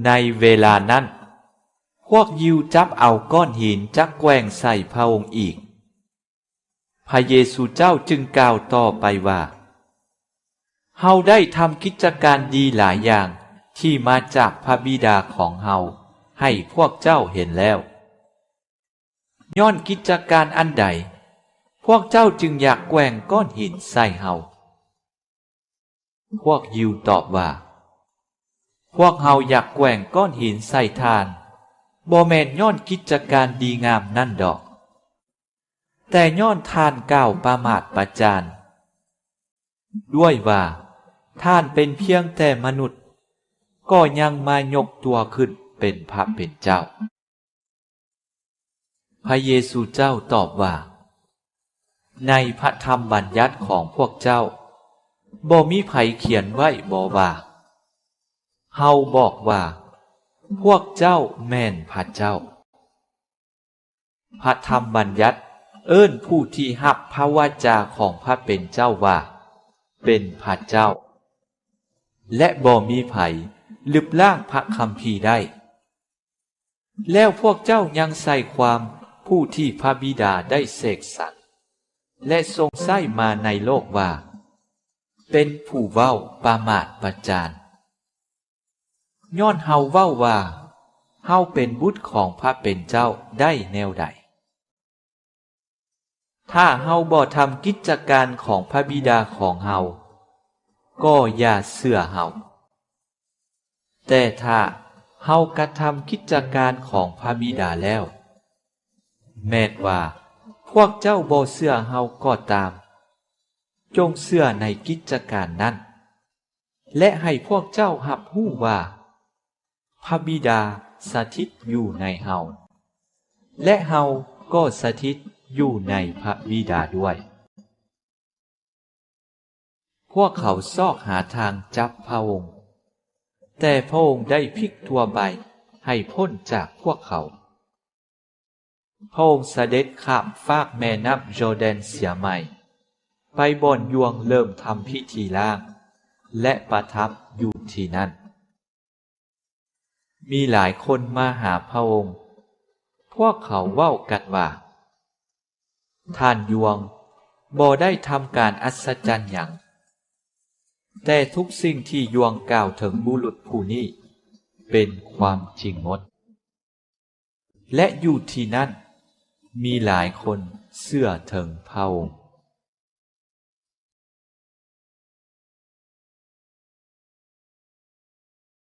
ໃນເວລານັ້ນ, ພວກຢິວຈັບເອົາກ້ອນຫີນຈະແກວ່ງໃສ່ພະອົງອີກ. ພະເຢຊູເຈົ້າຈຶ່ງກ່າວຕໍ່ໄປວ່າ, ເຮົາໄດ້ທຳກິດຈະການດີຫຼາຍຢ່າງທີ່ມາຈາກພະບິດາຂອງເຮົາໃຫ້ພວກເຈົ້າເຫັນແລ້ວ. ຍ້ອນກິດຈະການອັນໃດ ພວກເຈົ້າຈຶ່ງຢາກແກວ່ງກ້ອນຫີນໃສ່ເຮົາ? ພວກຢິວຕອບວ່າ, ພວກເຮົາຢາກແກວ່ງກ້ອນຫີນໃສ່ທ່ານ, ບໍ່ແມ່ນຍ້ອນກິດຈະການດີງາມນັ້ນດອກ, ແຕ່ຍ້ອນທ່ານກ່າວປະໝາດປະຈານ ດ້ວຍວ່າທ່ານເປັນພຽງແຕ່ມະນຸດ, ກໍຍັງມາຍົກຕົວຂຶ້ນເປັນພະເປັນເຈົ້າ. ພະເຢຊູເຈົ້າຕອບວ່າ, ໃນພະທຳບັນຍັດຂອງພວກເຈົ້າ ບໍ່ມີໃຜຂຽນໄວ້ບໍວ່າ, ເຮົາບອກວ່າ, ພວກເຈົ້າແມ່ນພະເຈົ້າ? ພະທຳບັນຍັດເອີ້ນຜູ້ທີ່ຮັບພະວາຈາຂອງພະເປັນເຈົ້າວ່າເປັນພະເຈົ້າ, ແລະ ບໍ່ມີໃຜລຶບລ້າງພະຄຳພີໄດ້. ແລ້ວພວກເຈົ້າຍັງໃສ່ຄວາມຜູ້ທີ່ພະບິດາໄດ້ເສກສັນ ແລະ ຊົງໃຊ້ມາໃນໂລກວ່າ ເປັນຜູ້ເວົ້າປະໝາດປະຈານ. ຍ້ອນເຮົາເວົ້າວ່າ ເຮົາເປັນບຸດຂອງພະເປັນເຈົ້າໄດ້ແນວໃດ? ຖ້າເຮົາບໍ່ທຳກິດຈະການຂອງພະບິດາຂອງເຮົາ, ກໍຢ່າເຊື່ອເຮົາ. ແຕ່ຖ້າເຮົາກະທຳກິດຈະການຂອງພະບິດາແລ້ວ, ແມ່ນວ່າພວກເຈົ້າບໍ່ເຊື່ອເຮົາກໍຕາມ, ຈົ່ງເຊື່ອໃນກິດຈະການນັ້ນ, ແລະ ໃຫ້ພວກເຈົ້າຮັບຮູ້ວ່າ ພະບິດາສະຖິດຢູ່ໃນເຮົາ, ແລະ ເຮົາກໍສະຖິດຢູ່ໃນພະບິດາດ້ວຍ. ພວກເຂົາຊອກຫາທາງຈັບພະອົງ, ແຕ່ພະອົງໄດ້ພິກຕົວໄປໃຫ້ພົ້ນຈາກພວກເຂົາ. ພະອົງສະເດັດຂ້າມຟາກແມ່ນ້ຳໂຈແດນເສຍໃໝ່, ໄປບ່ອນຢວງເລີ່ມທຳພິທີລ້າງ ແລະ ປະທັບຢູ່ທີ່ນັ້ນ. ມີຫຼາຍຄົນມາຫາພະອົງ, ພວກເຂົາເວົ້າກັນວ່າ, ທ່ານຢວງບໍ່ໄດ້ທຳການອັດສະຈັນຫຍັງ, ແຕ່ທຸກສິ່ງທີ່ຢວງກ່າວເຖິງບຸລຸດຜູ້ນີ້ເປັນຄວາມຈິງໝົດ. ແລະ ຢູ່ທີ່ນັ້ນມີຫຼາຍຄົນເຊື່ອເຖິງພະອົງ.